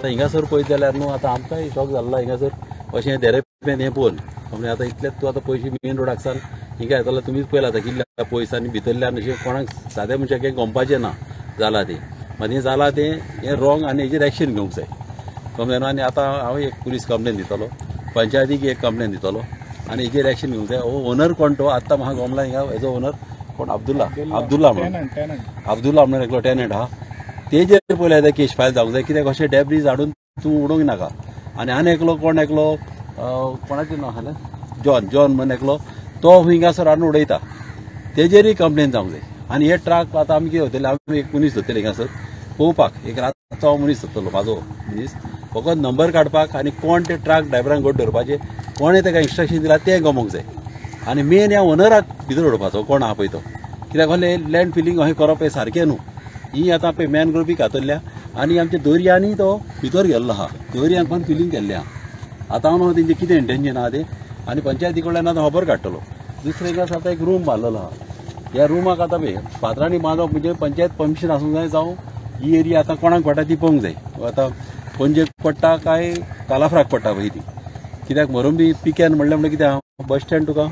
आतां हिंगासर पळयत जाल्यार न्हू आतां आमकांय शॉक जाल्लो हिंगासर अशें देरेपेन हें पळोवन. म्हणजे आतां इतलें तूं आतां पयशे मेन रोडाक सान हिंगा येतलो तुमीच पळयला आतां कितल्या पयस आनी भितरल्यान अशें कोणाक साद्या मनशाक कांय गमपाचें ना जालां तें. मात हें जालां तें हें रॉंग आनी हेजेर एक्शन घेवंक जाय. कमलें न्हू? आनी आतां हांव एक पुलीस कंप्लेन दितलो, पंचायतीक एक कंप्लेन दितलो आनी हेजेर एक्शन घेवंक जाय. हो ओनर कोण तो आत्तां म्हाका गमला हिंगा हेजो ओनर कोण, अब्दुल्ला, अब्दुल्ला म्हणून, अब्दुल्ला म्हणून एकलो टेनंट आहा. तेजेर पयलीं आतां केस फायल जावंक जाय. कित्याक अशें डेब्रीज हाडून तूं उडोवंक नाका. आनी आनी एकलो कोण एकलो कोणाचें नांव आसलें, जॉन, जॉन म्हणून एकलो तो हिंगासर हाडून उडयता, तेजेरूय कंप्लेन जावंक जाय. आनी हे ट्रक आतां आमी कितें जातलें, आमी एक मनीस धरतले हिंगासर पळोवपाक, एक रातचो हांव मनीस धरतलो, म्हाजो मनीस फकत नंबर काडपाक आनी कोण ते ट्रक ड्रायव्हरांक गोड धरपाचें, कोणें ताका इन्स्ट्रक्शन दिलां तें गमोवंक जाय. आनी मेन ह्या ओनराक भितर उडोवपाचो कोण आहा पळय तो. कित्याक कसलें लँड फिलींग अशें करप हें सारकें न्हू. ही आतां पळय मॅनग्रोव बी कातरल्या आनी आमच्या दर्यांनी तो भितर गेल्लो आहा, दर्यांक पण फिलींग केल्लें आहा. आतां हांव तेंचें कितें इंटेन्शन आहा तें आनी पंचायती कडल्यान आतां खबर काडटलो. दुसरें एक आतां एक रूम बांदलेलो आहा, ह्या रुमाक आतां पळय फातरांनी बांदप म्हणजे पंचायत परमिशन आसूंक जाय, जावं ही एरिया आतां कोणाक पडटा ती पळोवंक जाय. आतां पणजेक पडटा काय कालाफ्राक पडटा पळय ती. कित्याक मोरंबी पिक्यान म्हणलें म्हणल्यार कितें आहा, बस स्टँड तुका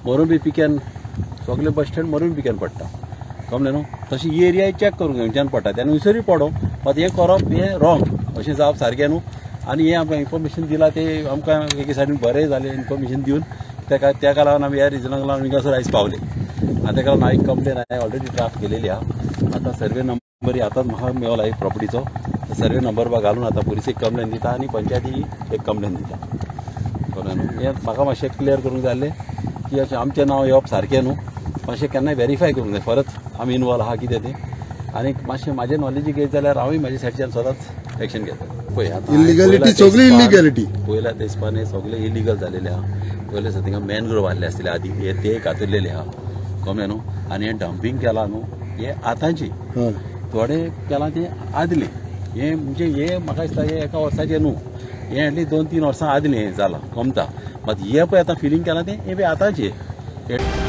मोरंबी पिक्यान सगळें बस स्टँड मोरंबी पिक्यान पडटा. कमलें न्हू? तशी ही एरिया चॅक करूंक जाय खंयच्यान पडटा तेन्ना हुंयसरूय पडो, मात हें करप हें रॉंग अशें जावप सारकें न्हू. आनी हें आमकां इन्फॉर्मेशन दिलां तें आमकां एके सायडीन बरें जालें इन्फॉर्मेशन दिवन, तेका तेका लागून आमी ह्या रिजनाक लागून हिंगासर आयज पावले. आनी तेका लागून हांव एक कंप्लेन हांवें ऑलरेडी ड्राफ्ट केलेली आहा. आतां सर्वे नंबर आतांच म्हाका मेवला एक प्रॉपर्टीचो, सर्वे नंबर बा घालून आतां पुलिसेक कंप्लेन दिता आनी पंचायतीक एक कंप्लेन दिता. कळ्ळें न्हू? हें म्हाका मातशें क्लियर करूंक जाय आसलें की अशें आमचें नांव येवप सारकें न्हू, मातशें केन्नाय वेरीफाय करूंक जाय परत आमी इनवॉल्व आहा कितें तें. आनी मातशें म्हाजें नॉलेजीक येत जाल्यार हांवूय म्हाज्या सायडच्यान सदांच एक्शन घेता. पळय आतां इलिगॅलिटी सगळी इलिगॅलिटी पयल्या ते हिसपान हे सगळे इलिगल जालेले आहा. पयले दिसा थिंगा मॅनग्रोव आहले आसतले आदी, हे ते कातरलेले आहा. कमलें न्हू? आनी हें डंपींग केलां न्हू हें आतांचें, थोडें केलां तें आदलें. हें म्हणजे हें म्हाका दिसता हें एका वर्साचें न्हू, हें एटलीस्ट 2-3 वर्सां आदलें हें जालां गमता. मात हें पळय आतां फिलींग केलां तें हें पळय आतांचें.